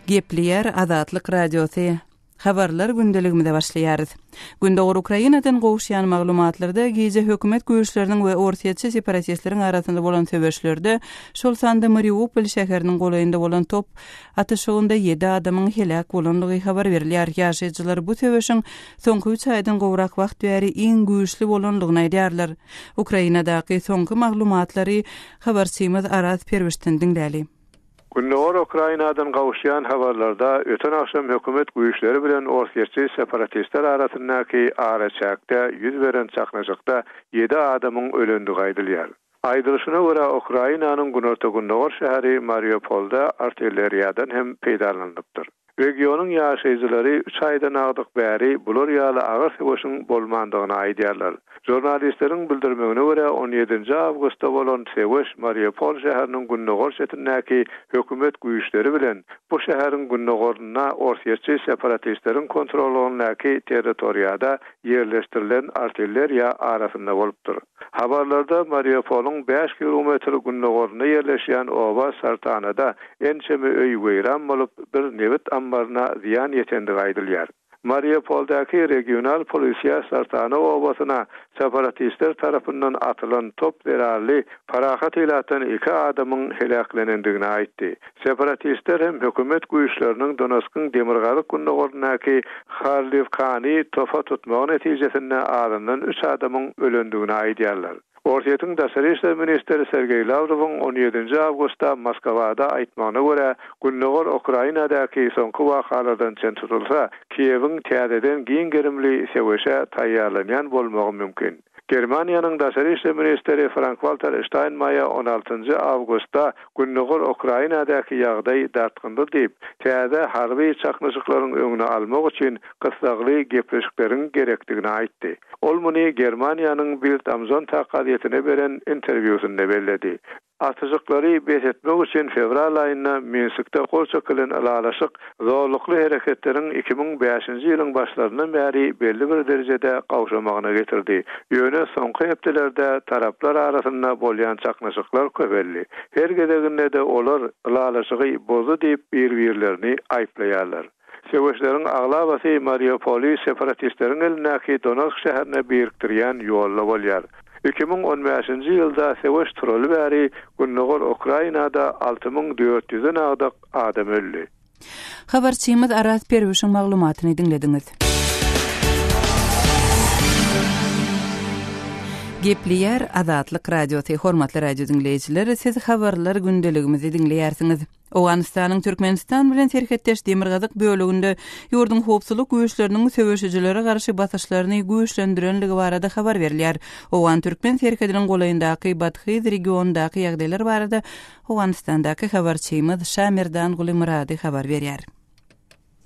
Gepleýär Azatlyk Radiosy. Habarlar gündeligimize başlaýarys. Gündogar Ukrainadan gowuşýan maglumatlarda gije hökümet güýçleriniň we orsýetçi separatistleriň arasynda bolan söweşlerde, şol sanda Mariupol şäheriniň golaýynda bolan top atyşygynda ýedi adamyň heläk bolandygy habar berilýär. Ýaşaýjylar bu söweşiň soňky üç aýdan gowrak wagt bäri iň güýçli bolandygyny aýdýarlar. Ukrainadaky soňky maglumatlary habarçymyz Araz Perwişden diňläli. Gündogar Ukrainadan gowuşýan habarlarda öten agşam hökümet güýçleri bilen orsýetçi separatistler arasyndaky araçäkde ýüz beren çaknyşykda ýedi adamyň ölendigi aýdylýar. Aýdylyşyna görä, Ukrainanyň günorta-gündogar şäheri Mariupolda artilleriýadan hem peýdalanylypdyr. Regionyň ýaşaýjylary üç aýdan agdyk bäri bular ýaly agyr söweşiň bolmandygyny aýdýarlar. Žurnalistleriň bildirmegine görä, on ýedinji awgustda bolan söweş Mariupol şäheriniň gündogar çetindäki hökümet güýçleri bilen bu şäheriň gündogarynda orsýetçi separatistleriň kontrollygyndaky territoriýada ýerleşdirilen artilleriýa arasynda bolupdyr. Habarlarda Mariupolyň bäş kilometr gündogarynda ýerleşýän oba Sartanada ençeme öý weýran bolup, bir nebit ammaryna zyýan ýetendigi aýdylýar. Mariupoldaky regional polisiýa Sartana obasyna separatistler tarapyndan atylan top zerarly parahat ilatdan iki adamyň heläklenendigini aýtdy. Separatistler hem hökümet güýçleriniň Donetskiň demirgazyk-gündogaryndaky Harliwkany topa tutmagy netijesinde azyndan üç adamyň ölendigini aýdýarlar. Orsýetiň daşary işler ministri Sergeý Lawrowyň on ýedinji awgustda Moskwada aýtmagyna görä, gündogar Ukrainadaky soňky wakalardan çen tutulsa, Kiýewiň täzeden giň gerimli söweşe taýýarlanýan bolmagy mümkin. Germaniýanyň daşary işler ministri Frank-Walter Ştaýnmaýer on altynjy awgustda Gündogar Ukrainadaky ýagdaý dartgynly diýip, täze harby çaknyşyklaryň öňüni almak üçin gyssagly gepleşikleriň gerekdigini aýtdy. Ol muny Germaniýanyň Bild am Sonntag gazetine beren interwýusynda belledi. Atyjyklary bes etmek üçin fewral aýynda Minskde gol çekilen ylalaşyk zorlukly hereketleriň 2005-nji ýylyň başlaryndan bäri belli bir derejede gowşamagyna getirdi. Ýöne soňky hepdelerde taraplar arasynda bolýan çaknyşyklar köpeldi. Her gezeginde-de olar ylalaşygy bozdy diýip bir-birlerini aýyplaýarlar. Söweşleriň aglabasy Mariupoly separatistleriň elindäki Donetsk şäherine birikdirýän ýolda bolýar. 2015-nji ýylda söweş turaly bäri gündogar Ukrainada 6400 den agdyk adam öldi. Habarçymyz Araz Perwişiň maglumatyny diňlediňiz. Gepleýär Azatlyk Radiosy, hormatly radio diňleýjiler, siz habarlar gündeligimizi diňleýärsiňiz. Owganystanyň Türkmenistan bilen serhetdeş demirgazyk böleginde ýurduň howpsuzlyk güýçleriniň söweşijilere garşy basyşlaryny güýçlendirenligi barada habar berilýär. Owgan-türkmen serhediniň golaýyndaky Badhyz regionyndaky ýagdaýlar barada Owganystandaky habarçymyz Şamerdanguly Myrady habar berýär.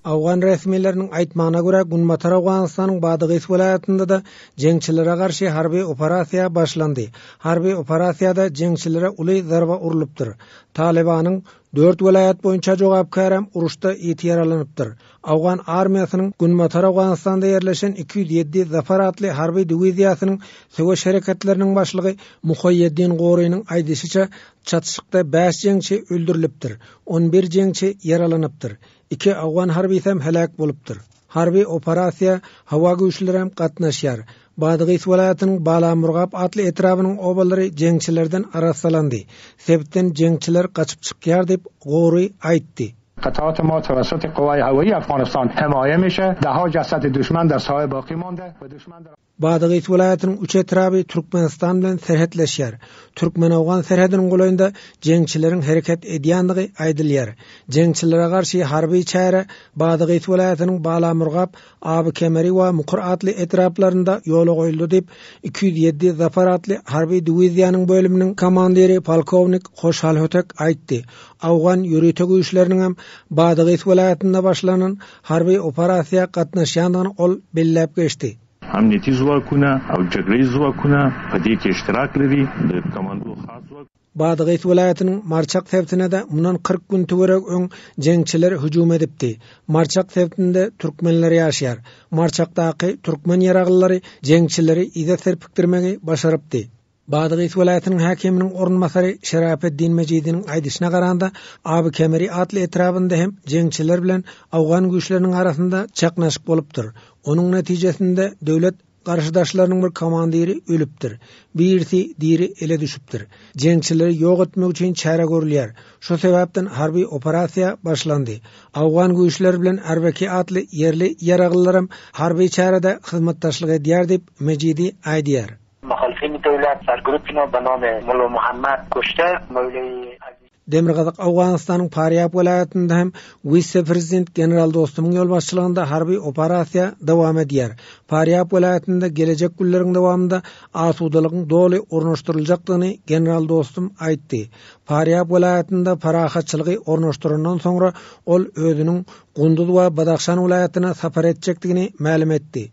Owgan resmileriniň aýtmagyna görä, Günbatar Owganystanyň Badygys welaýatynda-da jeňçilere garşy harby operasiýa başlandy. Harby operasiýada jeňçilere uly zarba urlupdyr. Talybanyň dört welaýat boýunça jogapkärem uruşda ýiti ýaralanypdyr. Owgan armiýasynyň Günbatar Owganystanda ýerleşen 207 Zafar atly harby diwiziýasynyň söweş hereketleriniň başlygy Muhaýýeddin Gorynyň aýdyşyça, çatyşykda bäş jeňçi öldürilipdir, on bir jeňçi ýaralanypdyr. Iki owgan harbysam heläk bolupdyr. Harby operasiýa howa güýçlerem gatnaşýar. Badgys welaýatynyň Balamurgap atly etrabynyň obalary jeňçilerden arassalandy. Sebitden jeňçiler gaçyp çykýar diýip, Gory aýtdy. قطعات ما توسط قوای هوایی افغانستان حمایه میشه ده ها جسد دشمن در ساحه باقی مانده و دشمن در Badagys welaýatynyň üç etraby Türkmenistan bilen serhetleşýär. Türkmen-owgan serhediniň golaýynda jeňçileriň hereket edýändigi aýdylýar. Jeňçilere garşy harby çäre Badagys welaýatynyň Balamurgap, Abykemeri we Mukur atly etraplarynda ýola goýuldy diýip, 207 Zafar atly harby diwiziýanyň bölüminiň komandiri polkownik Hoşhal Hötek aýtdy. Owgan ýörite güýçleriniňem Badagys welaýatynda başlanan harby operasiýa gatnaşýandygyny ol belläp geçdi. امنیتي ځواکونه او جګړه ییز ځواکونه په دې کې اشتراک لري، د کمانډو خاص ځواک. Badagys welaýatynyň Marçak sebitine-de mundan 40 gün töweregi öň jeňçiler hüjüm edipdi. Marçak sebitinde türkmenler ýaşaýar. Marçakdaky türkmen ýaraglylary jeňçileri yza serpikdirmegi başarypdy. Badagys welaýatynyň häkiminiň orunbasary Şerapeddin Mejidiniň aýdyşyna garanda, Abi Kemeri atly etrabynda hem jeňçiler bilen owgan güýçleriniň arasynda çaknaşyk bolupdyr. Onuň netijesinde döwlet garşydaşlarynyň bir komandiri ölüpdir, birisi diri ele düşüpdir. Jeňçileri ýok etmek üçin çäre görülýär. Şu sebäpden harby operasiýa başlandy. Owgan güýçleri bilen Arbeki atly ýerli ýaraglylaram harby çärede hyzmatdaşlyk edýär diýip, Mejidi aýdýar. Muhalifin döwlet sergrupino be name Mulla Muhammad kuşte Mewlewi Aziz. Demirgazyk Owganystanyň Farýab welaýatynda hem wise-prezident general Dostumyň ýolbaşçylygynda harby operasiýa dowam edýär. Farýab welaýatynda gelejek günleriň dowamynda asudalygyň doly ornaşdyryljakdygyny general Dostum aýtdy. Farýab welaýatynda parahatçylygy ornaşdyrandan soňra ol özüniň Gunduz we Badahşan welaýatyna sapar etjekdigini mälim etdi.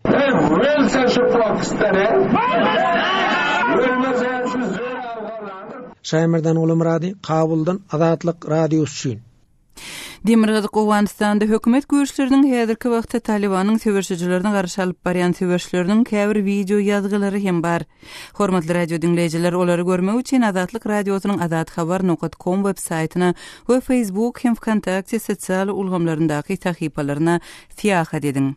Şaýmerdan Gulumyrady, Kabuldan Azatlyk Radiosy üçin. Demirgazyk Owganystanda hökümet güýçleriniň häzirki wagtda Talybanyň söweşijilerine garşy alyp barýan söweşleriniň käbir wideo ýazgylary hem bar. Hormatly radio diňleýjiler, olary görmek üçin Azatlyk Radiosynyň azathabar nokat kom web saýtyna we Facebook hem Wkontakte sosial ulgamlaryndaky sahypalaryna syýahat ediň.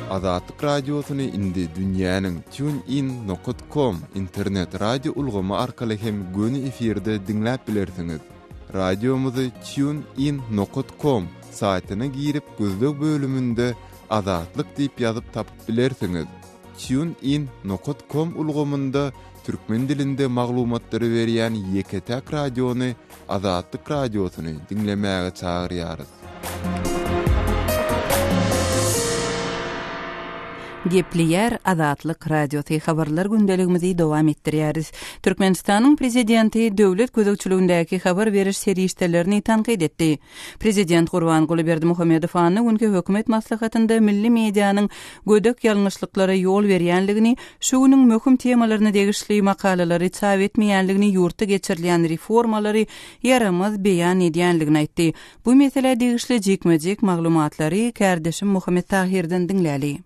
Azatlyk Radiosyny indi dünýäniň TuneIn nokat kom internet radio ulgamy arkaly hem göni efirde diňläp bilersiňiz. Radiomyzy TuneIn nokat kom saýtyna girip gözleg bölüminde Azatlyk diýip ýazyp tapyp bilersiňiz. Tune in nokat kom ulgamynda türkmen dilinde maglumatlary berýän ýeke-täk radiony Azatlyk Radiosyny diňlemäge çagyrýarys. Gepleýär Azatlyk Radiosy habarlar gündeligimizi dowam etdirýäris. Türkmenistanyň Prezidenti döwlet gözegçiligindäki habar beriş serişdelerini tankyt etdi. Prezident Gurbanguly Berdimuhamedow anna günki hökümet maslahatynda milli medianyň gödek ýalňyşlyklara ýol berýänligini, şu günüň möhüm temalaryna degişli makalalary çap etmeýänligini ýurtda geçirilýän reformalary ýaramaz beýan edýänligini aýtdy. Bu meselä degişli jikme-jik maglumatlary kärdeşim Muhammet Tahyrdan diňläli.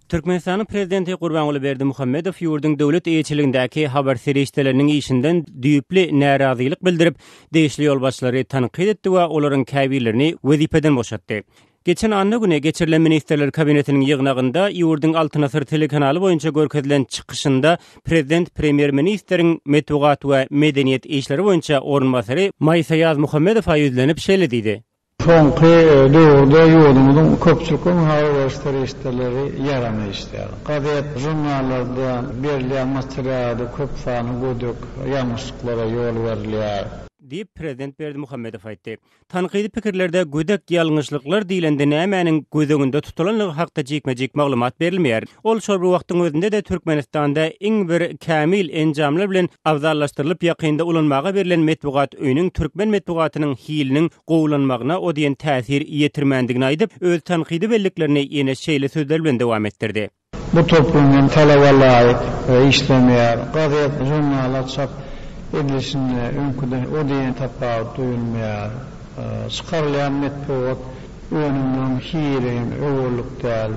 Türkmenistanyň Prezidenti Gurbanguly Berdimuhamedow ýurduň döwlet eýeçiligindäki habar serişdeleriniň işinden düýpli närazylyk bildirip, degişli ýolbaşçylary tankyt etdi we olaryň käbirlerini wezipeden boşatdy. Geçen anna güni geçirilen Ministrler Kabinetiniň ýygnagynda ýurduň Altyn asyr telekanaly boýunça görkezilen çykyşynda prezident premýer-ministriň metbugat we medeniýet işleri boýunça orunbasary Maýsa Ýazmuhammedowa ýüzlenip şeýle diýdi. Soňky döwürde ýurdumyzyň köpçülikleýin habar beriş serişdeleri ýaramaz işleýär. Gazet, žurnallarda berilýän materialda köp sanly gödek ýalňyşlyklara ýol berilýär. Diýip, prezident Berdimuhamedow aýtdy. Tankydy pikirlerde gödek ýalňyşlyklar diýlende nämäniň göz öňünde tutulanlygy hakda jikme-jik maglumat berilmeýär. Ol şol bir wagtyň özünde-de Türkmenistanda iň bir kämil enjamlar bilen abzallaşdyrylyp ýakynda ulanmaga berlen metbugat öýüniň türkmen metbugatynyň hiliniň gowulanmagyna o diýen täsir ýetirmändigini aýdyp, öz tankydy belliklerini ýene şeýle sözler bilen dowam etdirdi. Bu toplum hem talaba laýyk işlemeýär. Gazet, žurnallar çap edilişinde öňküden o diýen tapawut duýulmaýar. Çykarylýan metbugat önüminiň hili hem öwerlik däl.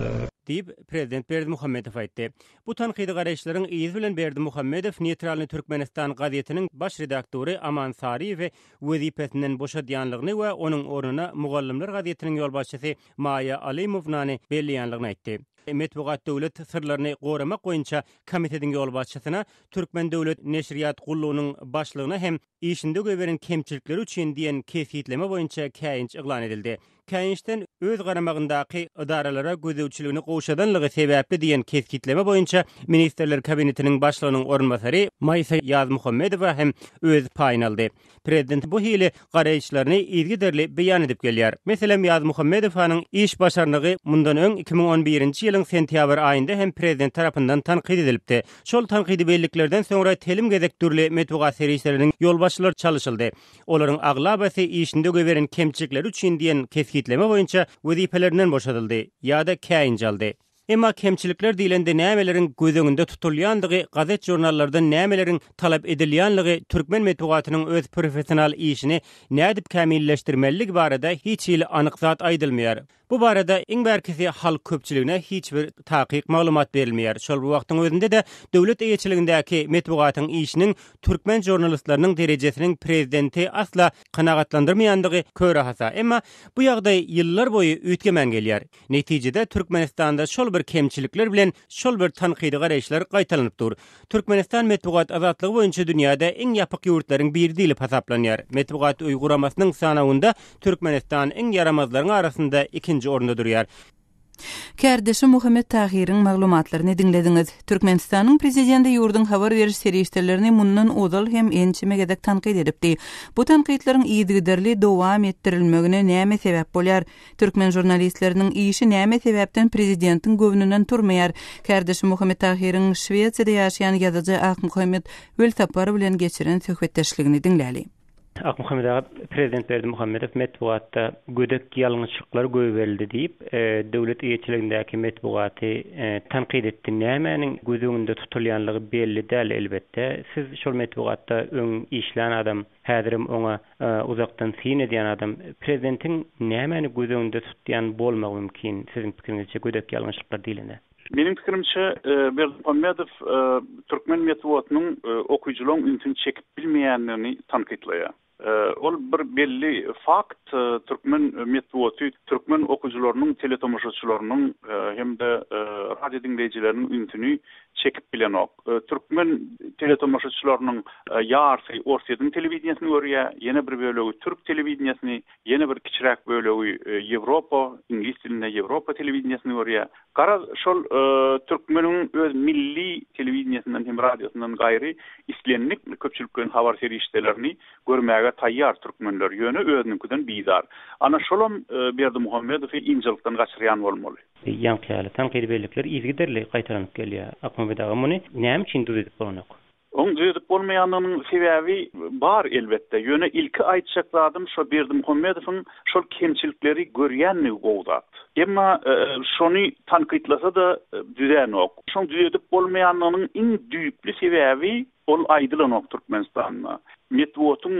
Diýip, prezident Berdimuhamedow aýtdy. Bu tankydy garaýyşlaryň yzy bilen Berdimuhamedow Neýtralnyý Türkmenistan gazetiniň baş redaktory Aman Saryýewi wezipesinden boşadýanlygyny we onuň ornuna Mugallymlar gazetiniň ýolbaşçysy Maýa Alymownany belleýänligini aýtdy. Metbugat döwlet syrlaryny goramak boýunça komitetiň ýolbaşçysyna, Türkmen döwlet neşirýat gullugynyň başlygyna hem işinde goýberen kemçilikleri üçin diýen kesgitleme boýunça käýinç yglan edildi. Käýinçden öz garamagyndaky edaralara gözegçiligini gowşadanlygy sebäpli diýen kesgitleme boýunça Ministrler Kabinetiniň Başlygynyň orunbasary Maýsa Ýazmuhammedowa hem öz paýyny aldy. Prezident bu hili garaýyşlaryny yzygiderli beýan edip gelýär. Meselem, Ýazmuhammedowanyň iş başarnygy mundan öň 2011-nji ýylyň sentýabr aýynda hem prezident tarapyndan tankyt edilipdi. Şol tankydy belliklerden soňra telim gezek dürli metbugat serişdeleriniň ýolbaşçylary çalyşyldy. Olaryň aglabasy işinde goýberen kemçilikleri üçin diýen kesgitleme boýunça wezipelerinden boşadyldy ýa-da käýinç aldy. Emma kemçilikler diýlende nämeleriň göz öňünde tutulýandygy, gazet-žurnallardan nämeleriň talap edilýänligi, türkmen metbugatynyň öz professional işini nädip kämilleşdirmelidigi barada hiç hili anyk zat aýdylmaýar. Bu barada iň bärkisi halk köpçüligine hiç bir takyk maglumat berilmeýär. Şol bir wagtyň özünde-de döwlet eýeçiligindäki metbugatyň işiniň türkmen žurnalistleriniň derejesiniň prezidenti asla kanagatlandyrmaýandygy köre hasa. Emma bu ýagdaý ýyllar boýy üýtgemän gelýär. Netijede, Türkmenistanda şol bir kemçilikler bilen şol bir tankydy garaýyşlar gaýtalanyp dur. Türkmenistan metbugat azatlygy boýunça dünýäde iň ýapyk ýurtlaryň biri diýlip hasaplanýar. Metbugat öýi guramasynyň sanawynda Türkmenistan iň ýaramazlaryň arasynda ikinji orunda durýar. Kärdeşi Muhammet Tahyryň maglumatlaryny diňlediňiz. Türkmenistanyň Prezidenti ýurduň habar beriş serişdelerini mundan ozal hem ençeme gezek tankyt edipdi. Bu tankytlaryň yzygiderli dowam etdirilmegine näme sebäp bolýar? Türkmen žurnalistleriniň işi näme sebäpden prezidentiň göwnünden turmaýar? Kärdeşi Muhammet Tahyryň Şwesiýada ýaşaýan ýazyjy Akmuhammet Welsapar bilen geçiren söhbetdeşligini diňläli. Akmuhammet aga, prezident Berdimuhamedow metbugatda gödek ýalňyşlyklar goýberildi diýip, döwlet eýeçiligindäki metbugaty tankyt etdi. Nämäniň göz öňünde tutulýanlygy belli däl, elbetde. Siz şol metbugatda öň işlän adam. Häzirem oňa uzakdan syn edýän adam prezidentiň nämäni göz öňünde tutýan bolmagy mümkin, siziň pikiriňizçe gödek ýalňyşlyklar diýlende? Meniň pikirimçe, Berdimuhamedow türkmen metbugatynyň okyjylaryň ünsüni çekip bilmeýändigini tankytlaýar. Ol bir belli fakt, türkmen metbugaty türkmen okyjylarynyň, teletomaşaçylarynyň hem-de radio diňleýjileriniň ünsüni çekip bilenok. Türkmen teletomaşaçylarynyň ýarsy Orsýetiň telewideniýesini görýär, ýene bir bölegi türk telewideniýesini, ýene bir kiçiräk bölegi Ýewropa, iňlis dilinde Ýewropa telewideniýesini görýär. Garaz, şol türkmeniň öz milli telewideniýesinden hem radiosyndan gaýry islendik köpçülikleýin habar serişdelerini görmäge taýýar türkmenler, ýöne özüniňkiden bizar. Ana, şolam Berdimuhamedowy ynjalykdan gaçyrýan bolmaly. Ýaňky ýaly tankydy bellikler yzygiderli gaýtalanyp gelýär. Akmuhammet aga, muny näme üçin düzedip bolanok? Oň düzedip bolmaýanlygynyň sebäbi bar elbetde. Ýöne ilki aýtjak zadym şo Berdimuhamedowyň şol kemçilikleri görýänligi gowy zat. Emma şony tankytlasa-da düzänok. Şoň düzedip bolmaýanlygynyň iň düýpli sebäbi Ol aýdylanok Türkmenistanda. Metbugatyň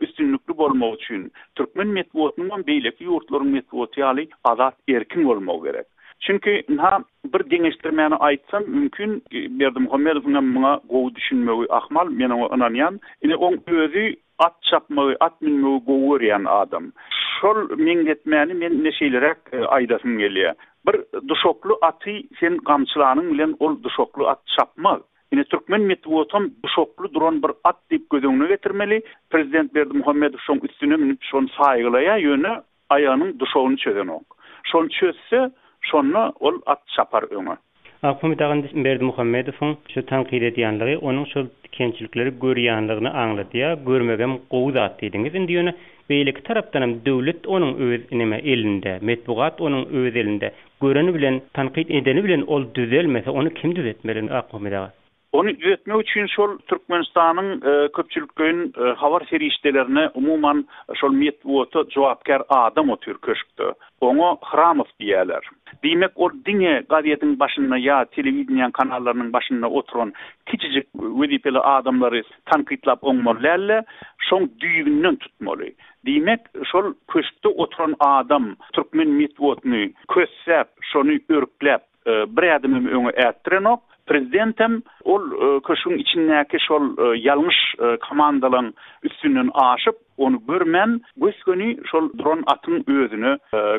üstünlikli bolmagy üçin, türkmen metbugatynyňam beýleki ýurtlaryň metbugaty ýaly azat erkin bolmagy gerek. Çünki ynha bir deňeşdirmäni aýtsam mümkin Berdimuhamedowyňam muňa gowy düşünmegi ahmal, men oňa ynanýan. Ine oň özi at çapmagy, at münmegi gowy görýän adam. Şol meňzetmäni men ine şeýleräk aýdasym gelýär. Bir duşakly aty sen gamçylanyň bilen ol duşakly at çapmaz. Ine türkmen metbugatam duşakly duran bir at diýip göz öňüne getirmeli. Prezident Berdimuhamedow şoň üstüne münüp şony saýgylaýar, ýöne aýagynyň duşagyny çözenok. Şony çözse, şonda ol at çapar öňe. Akmyrat aga indi Berdimuhamedowyň şu tankyt edýänligi onuň şol kemçilikleri görýänligini aňladýar. Görmegem gowy zat diýdiňiz. Indi ýöne beýleki tarapdanam döwlet onuň öz neme elinde, metbugat onuň öz elinde. Göreni bilen, tankyt edeni bilen ol düzelmese, ony kim düzetmeli, Akmuhammet aga? Ony düzetmek üçin şol Türkmenistanyň köpçülikleýin habar serişdelerine, umuman, şol metbugata jogapkär adam otyr köşkde. Oňa Hramow diýýärler. Diýmek, ol diňe gazetiň başynda ýa telewideniýäň kanallarynyň başynda oturan kiçijik wezipeli adamlary tankytlap oňmaly däl-de, şoň düýbünden tutmaly. Diýmek, şol köşkde oturan adam türkmen metbugatyny kössäp, şony örkläp, bir ädimem öňe ätdirenok. Prezidentem ol köşgüň içindäki şol ýalňyş komandalaň üstünden aşyp, ony görmän, gös-göni şol duran atyň özüne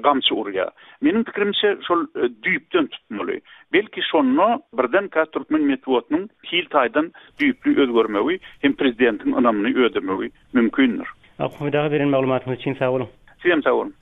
gamçy urýar. Meniň pikirimçe, şol düýpden tutmaly. Belki, şonda birdenkä türkmen metbugatynyň hil taýdan düýpli özgermegi hem prezidentiň ynamyny ödemegi mümkindir. Akmuhammet aga beren maglumatyňyz üçin sag boluň. Sizem sag boluň.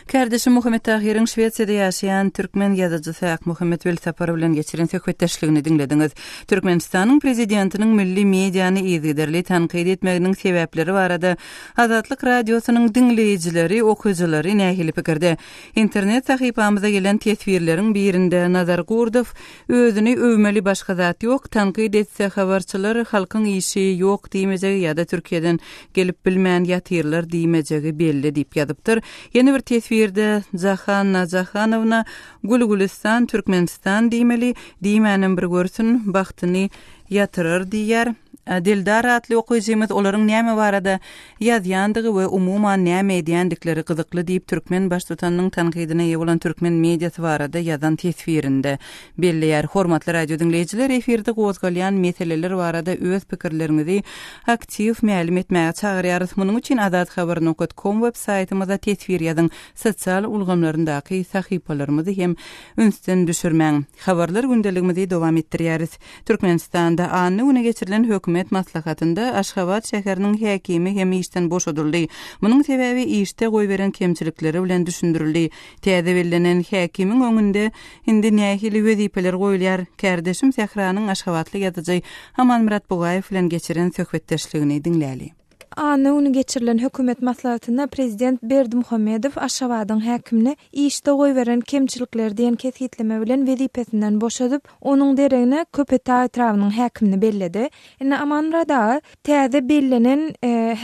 Kärdeşim Muhammet Tahyryň Şwesiýada ýaşaýan türkmen ýazyjysy Akmuhammet Welsapar bilen geçiren söhbetdeşligini diňlediňiz. Türkmenistanyň Prezidentiniň milli mediany yzygiderli tankyt etmeginiň sebäpleri barada Azatlyk Radiosynyň diňleýjileri, okyjylary nähili pikirde? Internet sahypamyza gelen teswirleriň birinde Nazar Gurdow Özüni öwmeli başga zat ýok, tankyt etse habarçylar halkyň işi ýok diýmejegi ýa-da Türkiýeden gelip bilmän ýatyrlar diýmejegi belli diýip ýazypdyr. Ýene bir teswirde Jahanna Jahanowna Gül-gülistan Türkmenistan diýmeli, diýmänem bir görsün, bagtyny ýatyrar diýýär. Dildar atly okyjymyz olaryň näme barada ýazýandygy we umuman näme edýändikleri gyzykly diýip türkmen baştutanynyň tankydyna eýe bolan türkmen mediasy barada ýazan teswirinde belleýär. Hormatly radio diňleýjiler efirde gozgalýan meseleler barada öz pikirleriňizi aktiw mälim etmäge çagyrýarys. Munuň üçin azathabar nokat kom web saýtymyza teswir ýazyň, sosial ulgamlaryndaky sahypalarymyzy hem ünsden düşürmäň. Habarlar gündeligimizi dowam etdirýäris. Türkmenistanda anna güni geçirilen hökümet maslahatynda Aşgabat şäheriniň häkimi hem işden boşadyldy. Munuň sebäbi işde goýberen kemçilikleri bilen düşündirildi. Täze bellenen häkimiň öňünde indi nähili wezipeler goýulýar? Kärdeşim Sähranyň aşgabatly ýazyjy Amanmyrat Bugaýew bilen geçiren söhbetdeşligini diňläli. Anna güni geçirilen hökümet maslahatynda prezident Berdimuhamedow Aşgabadyň häkimini işde goýberen kemçilikleri diýen kesgitleme bilen wezipesinden boşadyp, onuň deregine Köpetdag etrabynyň häkimini belledi. Indi Amanmyrat aga, täze bellenen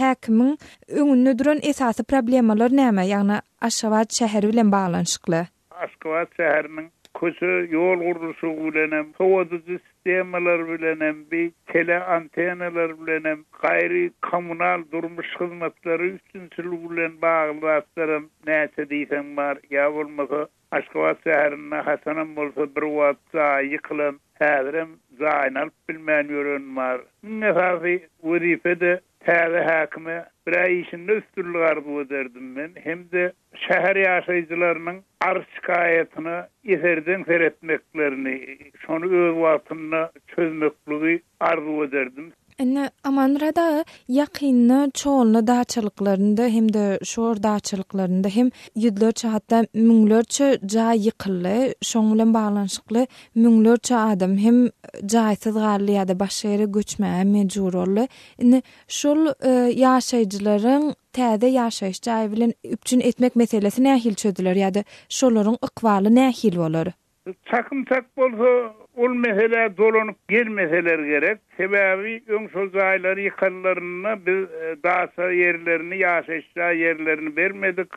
häkimiň öňünde duran esasy problemalar näme, ýagny Aşgabat şäheri bilen baglanyşykly? Aşgabat şäheriniň köçe, ýol gurluşygy bilenem, sowadyjy sistemalar bilenem, bi tele antennalar bilenem, gaýry kommunal durmuş hyzmatlary üpjünçiligi bilen bagly zatlaram näçe diýseň bar. Ýa bolmasa Aşgabat şäherinde haçanam bolsa bir wagt jaýy ýykylan, häzirem jaýyny alyp bilmän ýören bar. Iň esasy wezipe-de täze häkime bir-ä işinde üstünlik arzuw ederdim men hem-de şäher ýaşaýjylarynyň arz-şikaýatyna eserdeň seretmeklerini, şony öz wagtynda çözmekligi arzuw ederdim. Indi Amanmyrat aga, ýakynda Çolny daçalyklarynda hem-de Şor daçalyklarynda hem ýüzlerçe, hatda müňlerçe jaý ýykyldy. Şoň bilen baglanyşykly müňlerçe adam hem jaýsyz galdy ýa-da başga ýere göçmäge mejbur boldy. Indi şol ýaşaýjylaryň täze ýaşaýyş jaýy bilen üpjün etmek meselesi nähili çözüler ýa-da şolaryň ykbaly nähili bolar? Çakym çak bolsa, ol meselä dolanyp gelmeseler gerek. Sebäbi öň şol jaýlary ýykanlarynda biz daça ýerlerini, ýaşaýyş jaý ýerlerini bermedik,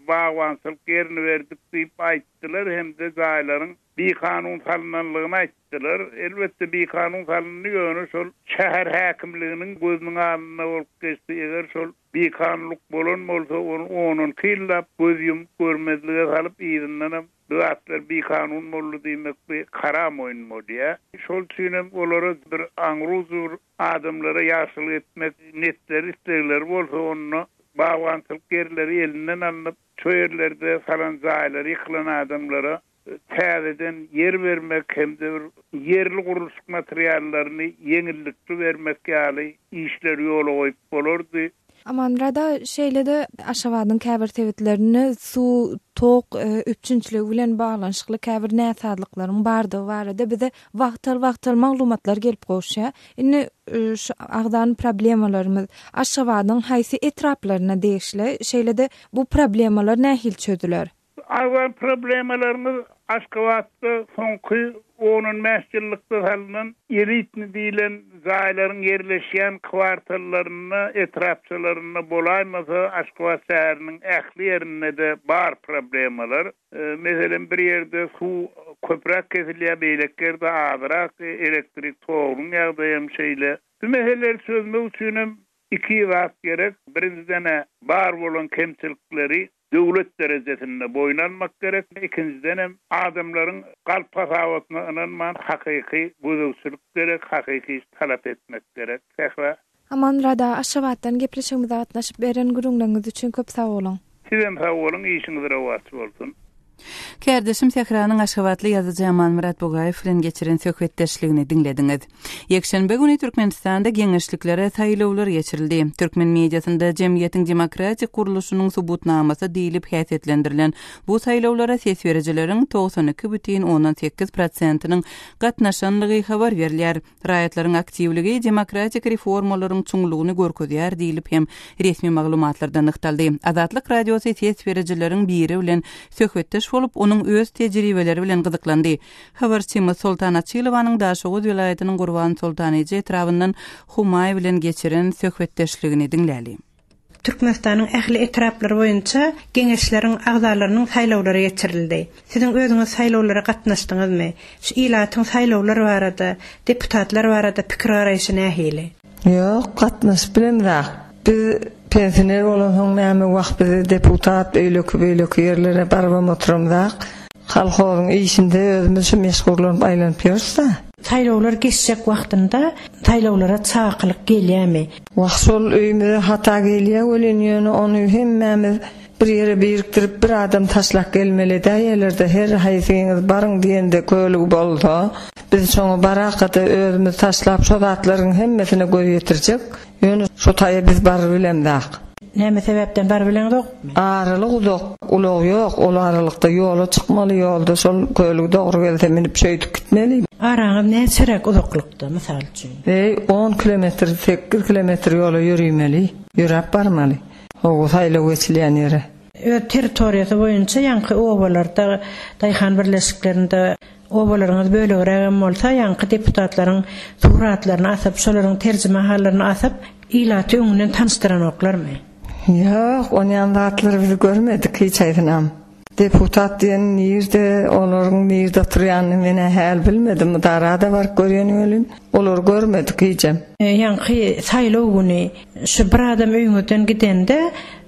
bagbançylyk ýerini berdik diýip aýtdylar hem-de jaýlaryň bikanun salynanlygyny aýtdylar. Elbetde bikanun salyndy, ýöne şol şäher häkimliginiň gözüniň alnynda bolup geçdi. Eger şol bikanunlyk bolan bolsa, ony on-onki ýyllap göz ýumup görmezlige salyp, yzyndanam bu zatlar bikanun boldy diýmek bir haram oýun bolýar. Şol üçinem olara bir aňrujy bir adamlara ýagşylyk etmek netleri, islegleri bolsa, onda bagbançylyk ýerleri elinden alnyp, Şo ýerlerde salan jaýlary ýykylan adamlara täzeden ýer bermek hem-de bir ýerli gurluşyk materiallaryny ýeňillikli bermek ýaly işleri ýola goýup bolardy. Amanmyrat aga, şeýle-de Aşgabadyň käbir sebitlerinde suw, tok üpjünçiligi bilen baglanyşykly käbir näsazlyklaryň bardygy barada bize wagtal-wagtal maglumatlar gelip gowuşýar. Indi şu agzan problemalarymyz Aşgabadyň haýsy etraplaryna degişli? Şeýle-de bu problemalar nähili çözüler? Agzan problemalaryňyz Aşgabatda soňky on-on bäş ýyllykda salnan elitny diýlen jaýlaryň ýerleşýän kwartallarynda, etrapçalarynda bolaýmasa, Aşgabat şäheriniň ähli ýerinde-de bar problemalar. Meselem, bir ýerde suw köpräk kesilýär, beýleki ýerde azrak, elektrik togunyň ýagdaýy hem şeýle. Bu meseleleri çözmek üçin hem iki zat gerek. Birinjiden-ä, bar bolan kemçilikleri döwlet derejesinde boýun almak gerek. Ikinjiden hem, adamlaryň galp hasabatyna ynanman, hakyky gözegçilik gerek, hakyky iş talap etmek gerek. Sähra. Amanmyrat aga Aşgabatdan gepleşigimize gatnaşyp beren gürrüňleriňiz üçin köp sag boluň. Sizem sag boluň işiňiz rowaç bolsun. Kärdeşim Sähranyň aşgabatly ýazyjy Amanmyrat Bugaýew bilen geçiren söhbetdeşligini diňlediňiz. Ýekşenbe güni Türkmenistanda geňeşliklere saýlawlar geçirildi. Türkmen mediasynda jemgyýetiň demokratik gurluşynyň subutnamasy diýlip häsiýetlendirilen bu saýlawlara ses berijileriň 92,8 prosentiniň gatnaşanlygy habar berilýär. Raýatlaryň aktiwligi demokratik reformalaryň çuňlugyny görkezýär diýlip hem resmi maglumatlarda nygtaldy. Azatlyk Radiosy ses berijileriň biri bilen söhbetdeş bolup, onuň öz tejribeleri bilen gyzyklandy. Habarçymyz Soltan Açylowanyň Daşoguz welaýatynyň Gurbansoltan eje etrabyndan Humaý bilen geçiren söhbetdeşligini diňläli. Türkmenistanyň ähli etraplary boýunça Geňeşleriň agzalarynyň saýlawlary geçirildi. Siziň özüňiz saýlawlara gatnaşdyňyzmy? Şu ilatyň saýlawlar barada, deputatlar barada pikir-garaýşy nähili? Ýok, gatnaşyp bilemzak. Biz pensioner bolansoň näme wah bizi deputat öýleki-beýleki ýerlere barybam oturamzak. Kolhozyň işinde özümiz şu meşgurlanyp aýlanyp ýörüs-dä. Saýlawlar geçjek wagtynda saýlawlara çakylyk gelýärmi? Wah şol öýümize hata gelýä welin ýöne ony hemmämiz bir ýere birikdirip bir adam taşlap gelmeli edäýelerde her haýsyňyz baryň diýende kölügi bolsa biz şoňa barakada özümiz taşlap şo zatlaryň hemmesine göz ýetirjek ýöne şo taýa biz barybilemzak. Näme sebäpden barybileňzokmy? Aralyk uzak, ulag ýok, ol aralykda ýola çykmaly, ýolda şol kölügi dogry gelse münüp şeýdip gitmeli. Araňyz näçeräk uzaklykda, mysal üçin? Eý, on kilometr, sekiz kilometr ýola ýöriýmeli, ýöräp barmaly. Hawa, saýlaw geçilýän ýere. Öz territoriýasy boýunça ýaňky obalarda, daýhan birleşiklerinde obalaryňyz bölegrägem bolsa, ýaňky deputatlaryň suratlaryny asyp, şolaryň terjimehallaryny asyp, ilaty öňünden tanyşdyranoklarmy? Ýok, onýan zatlary biz görmedik hiç haýsynam. Deputat diýen nirde, olaryň nirde oturýanyny men-ä häl bilmedim, ydarada baryp görýän welin, olary görmedik hijem. Ýaňky saýlaw güni şu bir adam öýüňizden gidende,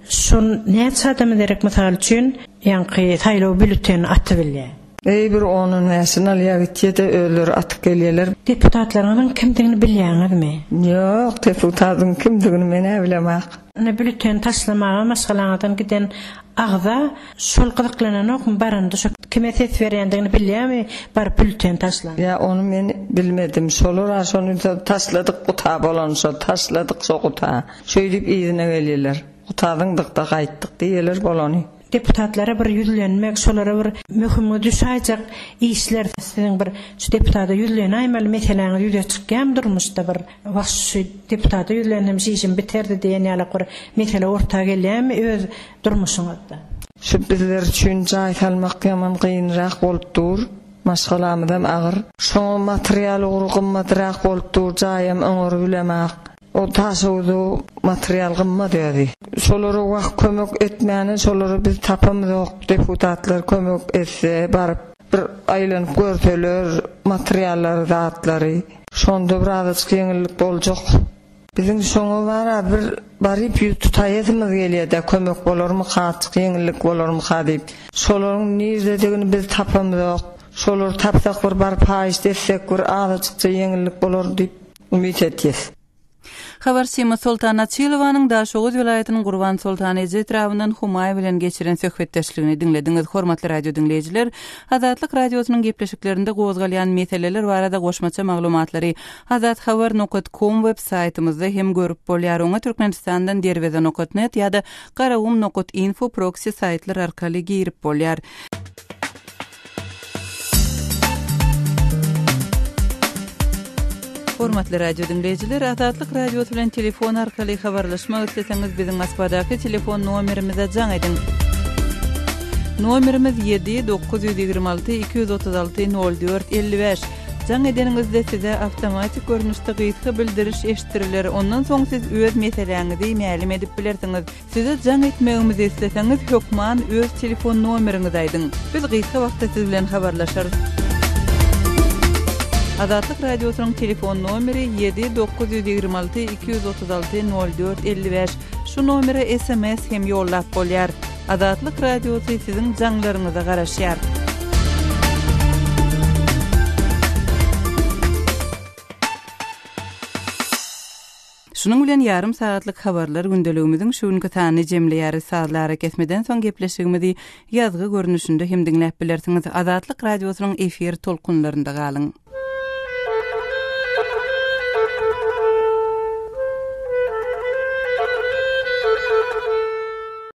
şol näçe adama derek mysal üçin ýaňky saýlaw býulletenini atybilýär? Eý bir on-on bäşini alýar gitýä-de özleri atyp gelýärler. Deputatlaryňyzyň kimdigini bilýäňizmi? Ýok, deputatyň kimdigini men-ä bilemok. Ine bülüteni taşlamaga maşgalaňyzdan giden agza şol gyzyklananokmy baranda şo kime ses berýändigini bilýämi baryp bülüteni taşlan. Ýa ony men bilmedim şolar-a şony taşladyk guta bolany şo taşladyk şo guta şeýdip yzyna gelýärler guta zyňdykda gaýtdyk diýýärler bolany. Deputatlara bir ýüzlenmek şolara bir möhümiňe düşaýjak işler siziň bir şu deputada ýüzlenäýmeli meseläňiz ýüze çykýamy durmuşda bir Wah, şu deputata ýüzlensem şu işim biterdi diýen ýalak bir mesele orta gelýärmi öz durmuşyňyzda? Şu bizler üçin jaý salmak ýaman gynrak bolup dur. Maşgalamyzam agyr. Şoňa material ugry gymmadrak bolup dur, jaýam oňarybilemak. O daşoguzda material gymmat özi. Şolara wah kömek etmäne şolary biz tapamyzok, deputatlar kömek etse baryp bir aýlanyp görseler materiallary zatlary. Şonda birazajyk ýeňillik boljak. Biziň şoňa bar-a bir baryp ýüz tutaýasymyz gelýä-dä, kömek bolarmyka, azjyk ýeňillik bolarmyka diýip. Şolaryň nirdedigini biz tapamyzok. Şolary tapsak bir baryp haýyşt etsek bir azajykja ýeňillik bolar diýip umyt etýäs. Habarçymyz Soltan Açylowanyň Daşoguz welaýatynyň Gurbansoltan eje etrabyndan Humaý bilen geçiren söhbetdeşligini diňlediňiz. Hormatly radio diňleýjiler, Azatlyk Radiosynyň gepleşiklerinde gozgalýan meseleler barada goşmaça maglumatlary azathabar nokat kom web saýtymyzda hem görüp bolýar. Oňa Türkmenistandan derweze nokat net ýa-da garagum nokat info proksi saýtlar arkaly girip bolýar. Hormatly radio diňleýjiler, Azatlyk Radiosy bilen telefon arkaly habarlaşmak isleseňiz, biziň Moskwadaky telefon nomerimize jaň ediň. Nomerimiz 7 926 236 04 55. Jaň edeniňizde size awtomatik görnüşde gysga bildiriş eşitdiriler, ondan soň siz öz meseläňizi mälim edip bilersiňiz. Size jaň etmegimizi isleseňiz hökman öz telefon nomeriňizi aýdyň. Biz gysga wagtda siz bilen habarlaşarys. Azatlyk Radiosynyň telefon nomeri 7 926 236 04 55. Şu nomere sms hem ýollap bolýar. Azatlyk Radiosy siziň jaňlaryňyza garaşýar. Şunuň bilen ýarym sagatlyk habarlar gündeligimiziň şu günki sanyny jemleýäris. Sazly arakesmeden soň gepleşigimizi ýazgy görnüşinde hem diňläp bilersiňiz. Azatlyk Radiosynyň efir tolkunlarynda galyň.